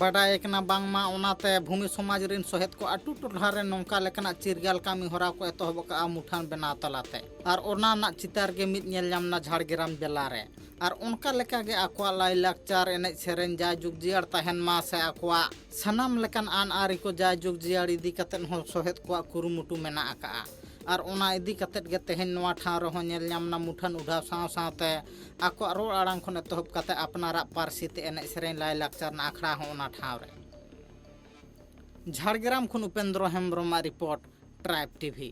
ᱵᱟᱰᱟᱭ ᱠᱟᱱᱟ ᱵᱟᱝᱢᱟ ᱚᱱᱟᱛᱮ ᱵᱷᱩᱢᱤ ᱥᱚᱢᱟᱡᱽ ᱨᱤᱱ ᱥᱚᱦᱮᱫ ᱠᱚ ᱟᱹᱛᱩ ᱴᱚᱞᱟ ᱨᱮ ᱱᱚᱝᱠᱟ ᱞᱮᱠᱟᱱᱟᱜ ᱪᱤᱨᱜᱟᱹᱞ ᱠᱟᱹᱢᱤ ᱦᱚᱨᱟ ᱠᱚ ᱮᱛᱚᱦᱚᱵ ᱟᱠᱟᱫᱼᱟ ᱢᱩᱴᱷᱟᱹᱱ ᱵᱮᱱᱟᱣ ᱛᱟᱞᱟᱛᱮ᱾ ᱟᱨ ᱚᱱᱟ ᱨᱮᱱᱟᱜ ᱪᱤᱛᱟᱹᱨ ᱜᱮ ᱢᱤᱫ ᱧᱮᱞ ᱧᱟᱢ ᱮᱱᱟ ᱡᱷᱟᱲᱜᱨᱟᱢ ᱡᱮᱞᱟ ᱨᱮ᱾ ᱟᱨ ᱚᱱᱠᱟ ᱞᱮᱠᱟᱜᱮ ᱟᱠᱚᱣᱟᱜ ᱞᱟᱭᱼᱞᱟᱠᱪᱟᱨ, ᱮᱱᱮᱡ ᱥᱮᱨᱮᱧ ᱡᱟᱭᱡᱩᱜᱽ ᱡᱤᱭᱟᱹᱲ ᱛᱟᱦᱮᱱ ᱢᱟ ᱥᱮ ᱟᱠᱚᱣᱟᱜ ᱥᱟᱱᱟᱢ ᱞᱮᱠᱟᱱ ᱟᱹᱱ ᱟᱹᱨᱤ ᱠᱚ ᱡᱟᱭᱡᱩᱜᱽ ᱡᱤᱭᱟᱹᱲ ᱤᱫᱤ ᱠᱟᱛᱮᱫ ᱦᱚᱸ ᱥᱚᱦᱮᱫ ᱠᱚᱣᱟᱜ ᱠᱩᱨᱩᱢᱩᱴᱩ ᱢᱮᱱᱟᱜ ᱟᱠᱟᱫᱼᱟ᱾ ᱟᱨ ᱚᱱᱟ ᱤᱫᱤ ᱠᱟᱛᱮᱫ ᱜᱮ ᱛᱮᱦᱮᱧ ᱱᱚᱣᱟ ᱴᱷᱟᱶ ᱨᱮᱦᱚᱸ ᱧᱮᱞ ᱧᱟᱢ ᱮᱱᱟ ᱢᱩᱴᱷᱟᱹᱱ ᱩᱰᱷᱟᱣ ᱥᱟᱶ ᱥᱟᱶᱛᱮ ᱟᱠᱚᱣᱟᱜ ᱨᱚᱲ ᱟᱲᱟᱝ ᱠᱷᱚᱱ ᱮᱛᱚᱦᱚᱵ ᱠᱟᱛᱮ ᱟᱯᱱᱟᱨᱟᱜ ᱯᱟᱹᱨᱥᱤ ᱛᱮ ᱮᱱᱮᱡ ᱥᱮᱨᱮᱧ ᱞᱟᱭᱼᱞᱟᱠᱪᱟᱨ ᱨᱮᱱᱟᱜ ᱟᱠᱷᱲᱟ ᱦᱚᱸ ᱚᱱᱟ ᱴᱷᱟᱶ ᱨᱮ᱾ ᱡᱷᱟᱲᱜᱨᱟᱢ ᱠᱷᱚᱱ ᱩᱯᱮᱱᱫᱨᱚ ᱦᱮᱢᱵᱨᱚᱢᱟᱜ ᱨᱤᱯᱳᱨᱴ, ᱴᱨᱟᱭᱤᱵᱽ ᱴᱤᱵᱷᱤ᱾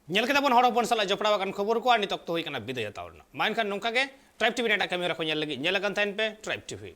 ᱧᱮᱞ ᱠᱮᱫᱟ ᱵᱚᱱ ᱦᱚᱲ ᱦᱚᱯᱚᱱ ᱥᱟᱞᱟᱜ ᱡᱚᱯᱲᱟᱣ ᱟᱠᱟᱱ ᱠᱷᱚᱵᱚᱨ ᱠᱚ, ᱟᱨ ᱱᱤᱛ ᱚᱠᱛᱚ ᱦᱩᱭ ᱠᱟᱱᱟ ᱵᱤᱫᱟᱹᱭ ᱦᱟᱛᱟᱣ ᱨᱮᱱᱟᱜ᱾ ᱢᱟ ᱮᱱᱠᱷᱟᱱ ᱱᱚᱝᱠᱟ ᱜᱮ ᱴᱨᱟᱭᱤᱵᱽ ᱴᱤᱵᱷᱤ ᱨᱮᱱᱟᱜ ᱮᱴᱟᱜ ᱠᱟᱹᱢᱤ ᱦᱚᱨᱟ ᱠᱚ ᱧᱮᱞ ᱞᱟᱹᱜᱤᱫ ᱧᱮᱞ ᱟᱠᱟᱱ ᱛᱟᱦᱮᱱ ᱯᱮ ᱴᱨᱟᱭᱤᱵᱽ ᱴᱤᱵᱷᱤ᱾